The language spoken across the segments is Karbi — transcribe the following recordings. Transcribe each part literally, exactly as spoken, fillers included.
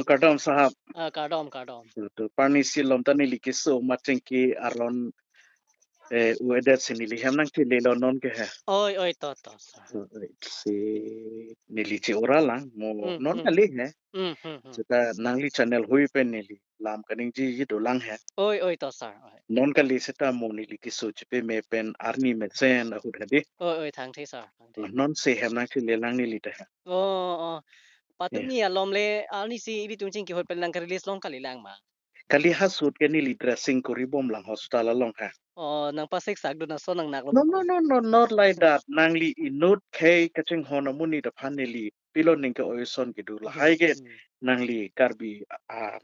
Kardom sahab. Ah, kardom, kardom. Tu parni si lom ta neli keso mat chingki aron eh uedet si neli hem nangchelelo non ke he. Oi, oi, to, to, sir. Tu, eh, Si neli che-ora lang mo Hmm, non hmm. Kali he. Hmm, hmm, hmm. Seta nangli channel hui pen neli lam kaningje ji dolang he. Oi, oi, to, sir. Oi. Non kali seta mo neli keso chepame pen arni mesen ahut hadi. Oi, oi, thangthe, sir. Thangthe. Non si hem nangchelelang neli ta he. Oh, oh. Patumi Yeah. alom le, arni si ilitum chingki hot pen nang release long kalilang ma. Kali ha shoot ke neli dressing kori bom lang hospital along ha. Oh, nang pasik sak do na so nang nak lo. No, no, no, no, not like that. Nangli inut khei kachinghon amonit aphan neli pilo ning ke oison kedo lahai ke Hmm. nangli Karbi a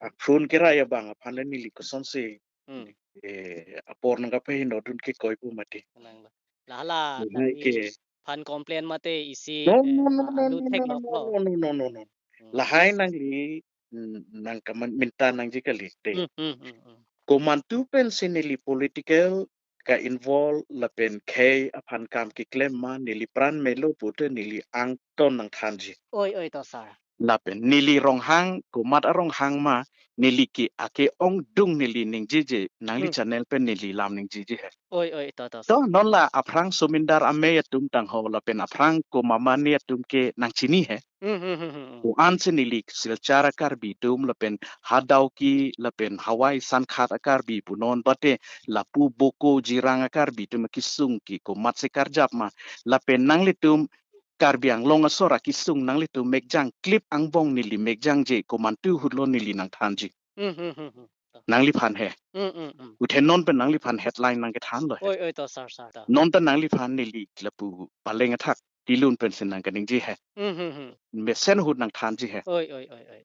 a phone kerai abang aphan le neli kosonsi Hmm. eh apor nang kapahin odun ke koi pu mati. Nang la. Hala Lahai nangli ke phan complain mate isi No, eh, no, no, ah, no, alu no, thek no, lok no, lo. no, no, no, no, no. Hmm. Lahai nangli mm, nang kaman minta nangji kali te. Hmm, hmm, hmm, hmm. Komantu pen si neli political ka involve lapen khei aphan kam keklem ma neli pran melo pute neli angton nangthanji. Oi, oi, to, sir. Lapen neli ronghang komat aronghang ma neli ke ake-ongdung neli ningjeje nangli Hmm. Channel pen neli lam ningjeje he. Oi, oi, to, to, To sir. Non la aphrang Somindar Amei atum tangho lapen aphrang Komamani atum ke nangchini he. Hmm, hmm, hmm, hmm, hmm. Ko-an si neli Silchar a-Karbi atum lapen ha Dawki lapen Hawai Sankhat a-Karbi punon bate lapu Boko Jirang a-Karbi atum akesung ke komat si karjap ma lapen nanglitum Karbi Anglong asor akesung nanglitum mekjang clip angbong neli mekjangje komantu ahut lo neli nangthanji. Hmm, hmm, hmm, hmm. To. Nangliphan he. Hmm, hmm, hmm. Uthe non pen nangliphan headline nangkethan lo he. Oi, oi, to, sir, sir. To. Non ta nangliphan neli lapu paleng athak tilun pen si nang kaningje he. Hmm, hmm, hmm. Mesen ahut nangthanji he. Oi, oi, oi, oi.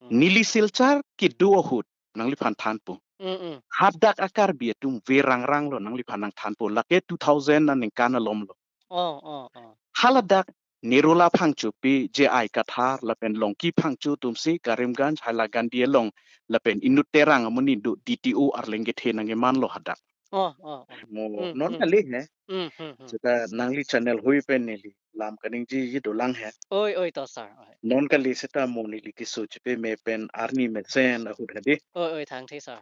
Hmm. Neli Silchar kedo ahut nangliphan thanpo. Hmm, hmm. Hadak a-Karbi atum verang rang lo nangliphan nangthanpo. Lake two thousand aningkan alom lo. Oh, oh, oh. Haladak Nirola Phangchopi, J I Kathar, lapen Longki Phangcho atum si Karimganj Hailakandi along lapen inut Terang amonit do D T O arleng kethe nangkeman lo hadak. Oh, oh, oh. Mo Hmm, non hmm. Kali he. Hmm, hmm, hmm. Seta nangli channel hui pen neli lam kaningje ji dolang he. Oi, oi, to, sir. Oi. Non kali seta mo neli keso chepame pen arni mesen ahut hadi. Oi, oi, thangthe, sir.